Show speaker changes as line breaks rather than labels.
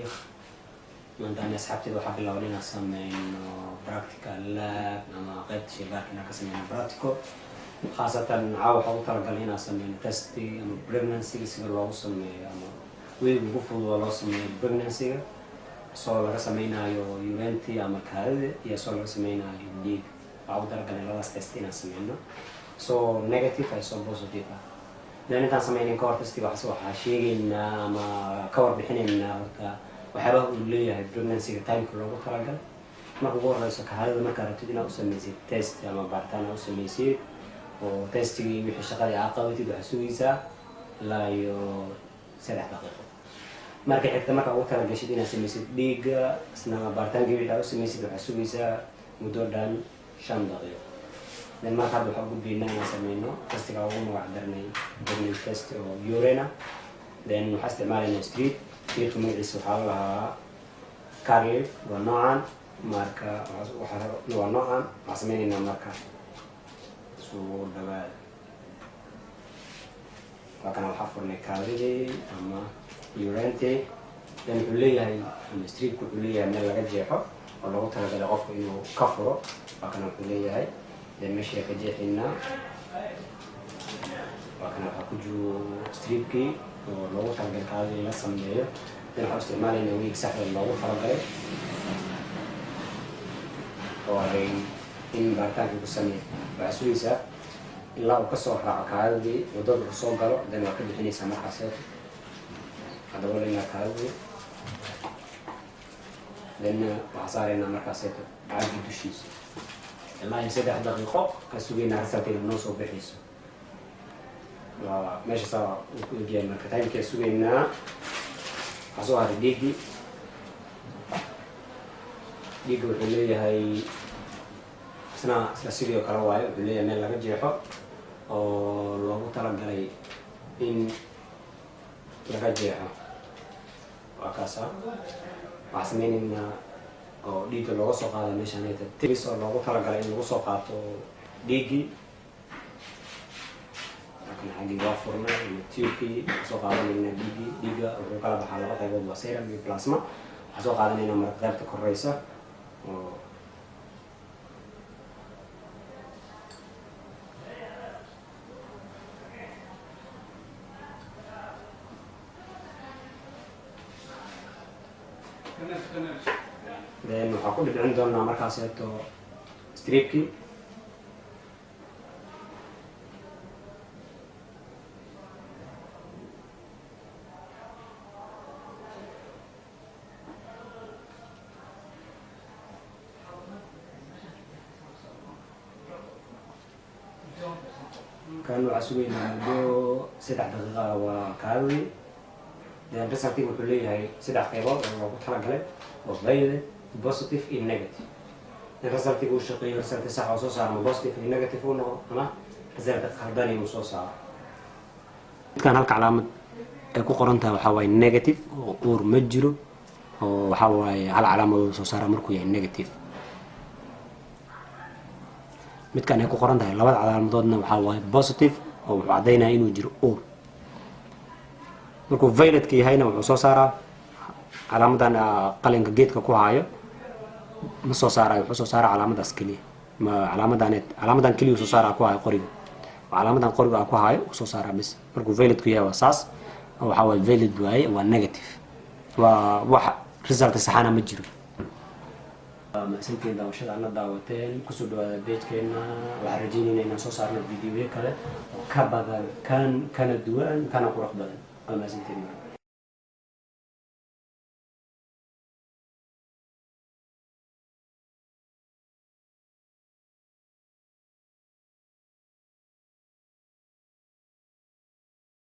Tawfiiq. Maanta ani asxaabteeda waxaa bilaaban inaan sameyno practical lab ama qeybta shaybaarka inaan ka sameyno practical. Khaasatan caawa waxaa ugu talagalay inaan sameyno testi ama pregnancy sida loogu sameeyo ama weyga ugu fudud oo loo sameeyo pregnancy-ga, soo laga sameynaayo urine ama kaadida iyo soo laga sameynaayo dhiig. Waxaa ugu talagalay labadaas test inaan sameyno, so negative ay soo positive ah. Then intaan sameynin kahor testiga waxaa sheegaynaa ama ka warbixinaynaa horta waxyaabaha uu leeyahay pregnancy-ga, timeka loogu talagalay. Marka ugu horeyso, kaadida markaa rabtid inaad usameysid test ama baaritaan aad usameysid oo testigii wixii shaqadii aa qabatid, waxaa sugaysaa ilaa iyo 3 daqiiqo. Marka xigta, markaa ugu talagashid inaad sameysid dhiigga, isna baaritaankii wixii aad usameysid, waxaa sugaysaa muddo dhan 5 daqiiqo. Then marka hadda waxaa ugu inaan sameyno testiga ugu magac darnay pregnant test oo urine. Then waxaa isticmaalaynaa strip. Stripka magaciisa waxaa la lahaa Carlif, waa noocan. Marka waa noocan waxaa sameynaynaa, marka soo dhawaad. Waa kana, waxaa furnay kaadidii ama urine. Then wuxuu leeyahay ama stripka wuxuu leeyahay meel laga jeexo oo loogu talagalay qofka inuu ka furo. Waa kana, wuxuu leeyahay, then meesha ka jeexaynaa. Waa kana, waxaa ku jiro stripkii oo loogu talagalay kaadida in la sameeyo. Then waxaa isticmaalaynaa wiig saxda loogu talagalay oo ahay in baaritaankii ku sameeyo. Waxaa sugaysaa ilaa uu kasoo raaco kaadidii, waddada uu soo galo, then waa ka bixinaysaa. Markaas waxaa dabooleynaa kaadidii, then waxaa saaraynaa markaaseeto caagii dushiisa. Ilaa iyo 3 daqiiqo ka sugaynaa resultiga noo soo bixayso. Waa meesha saa uu ku egyahay. Marka timekii sugaynaa. Waxaa soo haray dhiiggii. Dhiigga wuxuu leeyahay isna isla sidii oo kale waayo. Wuxuu leeyahay meel laga jeexo oo loogu talagalay in laga jeexo. Waa kaasa. Waxaa sameyneynaa oo dhiigga looga soo qaada meeshaan tis oo loogu talagalay in lagu soo qaato dhiiggii. Laakiin xaggii waa furnay ama tubekii, waxaa soo qaadanaynaa dhiiggii. Dhiigga wuxuu kala baxaa laba qaybood, waa serum iyo plasma. Waxaa soo qaadanaynaa marka qaybta koreysa oo then waxaa ku dhibcin doonaa markaaseeto stripkii. Kan waxaa sugaynaa muddo 3 daqiiqa. Waa kaadidii. Then resultiga wuxuu leeyahay saddex qaybood oo loogu talagalay, oo violet, positive iyo negative. In resultiga uu shaqeeyo, resulti sax oo soo saaro ama positive iyo negative uu noqdo ama result khaldani uu soo saaro. Midkaan halka calaamad ay ku qoran tahay waxaa waaye negative, oo uur ma jiro, oo waxaa waaye hal calaamad uu soo saara markuu yahay negative. Midkaan ay ku qoran tahay labada calaamadoodna waxaa waaye positive, oo wuxuu caddaynaya inuu jiro uur. Markuu violetka yahayna, wuxuu soo saaraa calaamadan qalinka geedka ku haayo ma soo saarayo, wuxuu soo saaraa calaamadaas keliya. Ma calaamadan, calaamadan keliya soo saaraa ku haayo qoriga. Calaamadan qoriga ku haayo uu soo saaraa bis. Markuu violetku yahay waa saas, waxaa waaye violet waaye, waa negative, waa wax result saxana ma jiro. Mahadsantiin daawashada ana daawateen. Kusoo dhawaada pagekeena. Waxaan rajeynayna inaan soo saarno videoyo kale oo ka badan kan, kana duwan, kana qurux badan. Waa mahadsantiin.